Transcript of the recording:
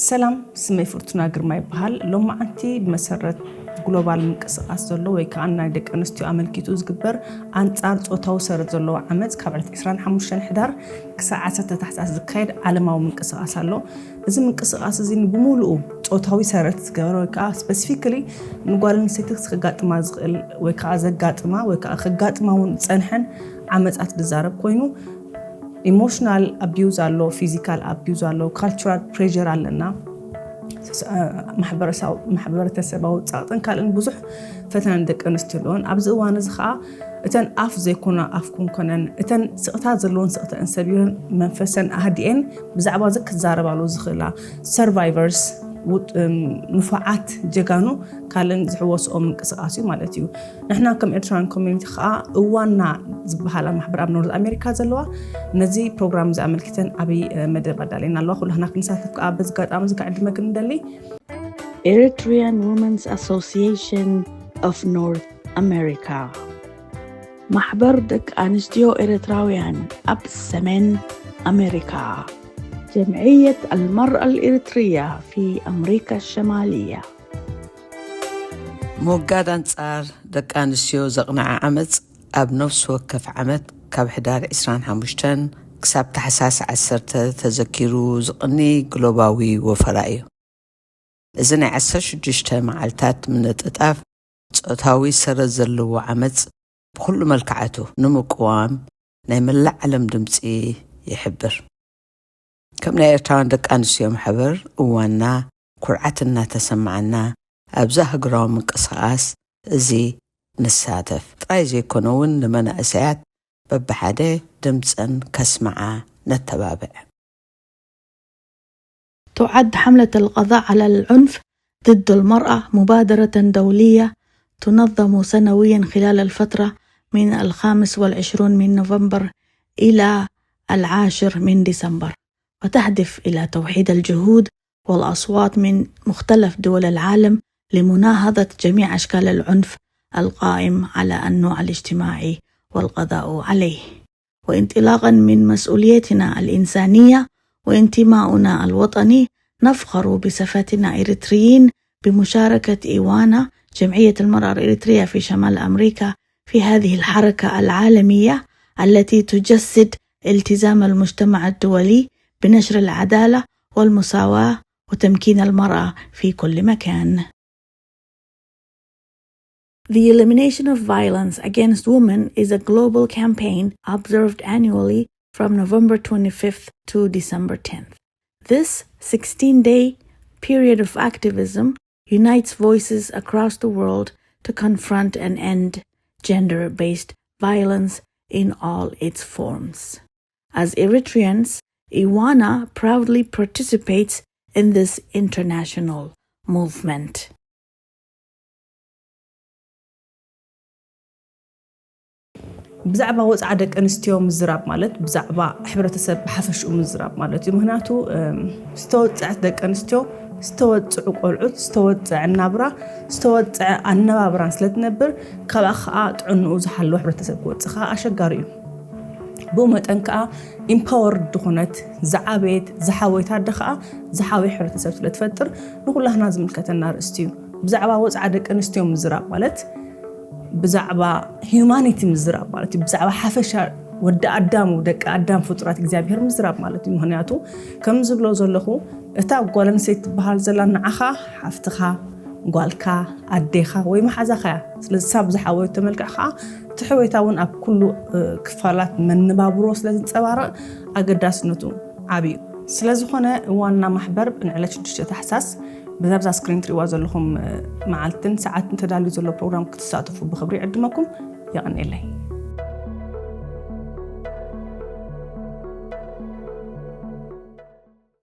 ሰላም፣ ስመይ ፍርቱና ግርማ ይበሃል። ሎማዓንቲ ብመሰረት ግሎባል ምንቅስቓስ ዘሎ ወይ ከዓ ናይ ደቂ ኣንስትዮ ኣመልኪቱ ዝግበር ኣንጻር ጾታዊ ሰረት ዘለዎ ዓመፅ ካብ ዕለት ዕስራን ሓሙሽተን ሕዳር ክሳዕ ዓሰርተ ታሕሳስ ዝካየድ ዓለማዊ ምንቅስቓስ ኣሎ። እዚ ምንቅስቓስ እዚ ብሙሉኡ ጾታዊ ሰረት ዝገበረ ወይ ከዓ ስፐሲፊክሊ ንጓል ኣንስተይቲ ክጋጥማ ዝኽእል ወይ ከዓ ዘጋጥማ ወይ ከዓ ክጋጥማ እውን ዝፀንሐን ዓመፃት ዝዛረብ ኮይኑ ኢሞሽናል ኣቢዩዝ ኣሎ፣ ፊዚካል ኣቢዩዝ ኣሎ፣ ካልቸራል ፕሬር ኣለና። ማሕበረሰባዊ ፃቕጥን ካልእን ብዙሕ ፈተነን ደቂ ኣንስትዮ ኣለዎን። ኣብዚ እዋን እዚ ከዓ እተን ኣፍ ዘይኮና ኣፍ ኮንኮነን እተን ስቕታ ዘለዎን ስቕተን ሰቢረን መንፈሰን ኣህዲኤን ብዛዕባ እዚ ክዛረባሉ ዝኽእላ ሰርቫይቨርስ፣ ንፉዓት ጀጋኑ ካልእን ዝሕወስኦ ምንቅስቓስ እዩ ማለት እዩ። ንሕና ከም ኤርትራን ኮሚኒቲ ከዓ እዋና ዝበሃላ ማሕበር ኣብ ኖርዝ ኣሜሪካ ዘለዋ ነዚ ፕሮግራም እዚ ኣመልኪተን ዓብዪ መደብ ኣዳለየና ኣለዋ። ኩላህና ክንሳተፍ ከዓ በዚ ኣጋጣሚ እዚ ክዕድመክን ንደሊ። Eritrean Women's Association of North America፣ ማሕበር ደቂ ኣንስትዮ ኤርትራውያን ኣብ ሰሜን ኣሜሪካ። جمعية المرأة الإريترية في أمريكا الشمالية. ምውጋድ ኣንጻር ደቂ ኣንስትዮ ዘቕንዐ ዓመጽ ኣብ ነፍሲ ወከፍ ዓመት ካብ ሕዳር ዕስራን ሓሙሽተን ክሳብ ታሕሳስ ዓሰርተ ተዘኪሩ ዝቕኒ ግሎባዊ ወፈራ እዩ። እዚ ናይ ዓሰርተ ሽዱሽተ መዓልታት ምንጥጣፍ ጾታዊ ሰረት ዘለዎ ዓመጽ ብኹሉ መልክዓቱ ንምቅዋም ናይ መላእ ዓለም ድምጺ ይሕብር። ከም ናይ ኤርትራውያን ደቂ ኣንስትዮ ማሕበር እዋንና ኩርዓት እናተሰማዓና ኣብዛ ሃገራዊ ምንቅስቓስ እዚ ንሳተፍ ጥራይ ዘይኮነ እውን ንመናእሰያት በብሓደ ድምጸን ከስምዓ ነተባብዕ። تعد حملة القضاء على العنف ضد المرأة مبادرة دولية تنظم سنويا خلال الفترة من الخامس والعشرون من نوفمبر إلى العاشر من ديسمبر، وتهدف إلى توحيد الجهود والأصوات من مختلف دول العالم لمناهضة جميع أشكال العنف القائم على النوع الاجتماعي والقضاء عليه. وانطلاقا من مسؤوليتنا الإنسانية وانتماؤنا الوطني، نفخر بصفتنا إريتريين بمشاركة إيوانا، جمعية المرأة الإريترية في شمال أمريكا، في هذه الحركة العالمية التي تجسد التزام المجتمع الدولي بنشر العدالة والمساواة وتمكين المرأة في كل مكان. The elimination of violence against women is a global campaign observed annually from November twenty-fifth to December tenth. This sixteen-day period of activism unites voices across the world to confront and end gender-based violence in all its forms. As Eritreans, Iwana proudly participates in this international movement. ብዛዕባ ወፅዓ ደቂ ኣንስትዮ ምዝራብ ማለት ብዛዕባ ሕብረተሰብ ብሓፈሽኡ ምዝራብ ማለት እዩ። ምክንያቱ ዝተወፅዐት ደቂ ኣንስትዮ ዝተወፅዑ ቆልዑት ዝተወፅዐ ናብራ ዝተወፅዐ ኣነባብራን ስለትነብር ካብኣ ከዓ ጥዕንኡ ዝሓለወ ሕብረተሰብ ክወፅእ ከዓ ኣሸጋሪ እዩ። ብኡ መጠን ከዓ ኢምፓወርድ ዝኾነት ዝዓበየት ዝሓወየት ኣደ ከዓ ዝሓወየ ሕብረተሰብ ስለትፈጥር ንኩላህና ዝምልከተና ርእስቲ እዩ። ብዛዕባ ወፅዓ ደቂ ኣንስትዮ ምዝራብ ማለት ብዛዕባ ሂዩማኒቲ ምዝራብ ማለት እዩ። ብዛዕባ ሓፈሻ ወዲ ኣዳም ደቂ ኣዳም ፍጡራት እግዚኣብሔር ምዝራብ ማለት እዩ። ምክንያቱ ከም ዝብሎ ዘለኹ እታ ጓል ኣንስተይቲ ትበሃል ዘላ ንዓኻ ሓፍትኻ ጓልካ ኣዴኻ ወይ መሓዛኻ እያ። ስለዚ ሳብ ዝሓወየቶ መልክዕ ከዓ እቲ ሕወየታ እውን ኣብ ኩሉ ክፋላት መነባብሮ ስለዝንፀባረቕ ኣገዳስነቱ ዓብዩ። ስለዝኾነ ዋና ማሕበር ንዕለት ሽዱሽተ ታሕሳስ ብዛብዛ ስክሪን ትሪዋ ዘለኹም መዓልትን ሰዓትን ተዳልዩ ዘሎ ፕሮግራም ክትሳተፉ ብክብሪ ይዕድመኩም። የቐንየለይ።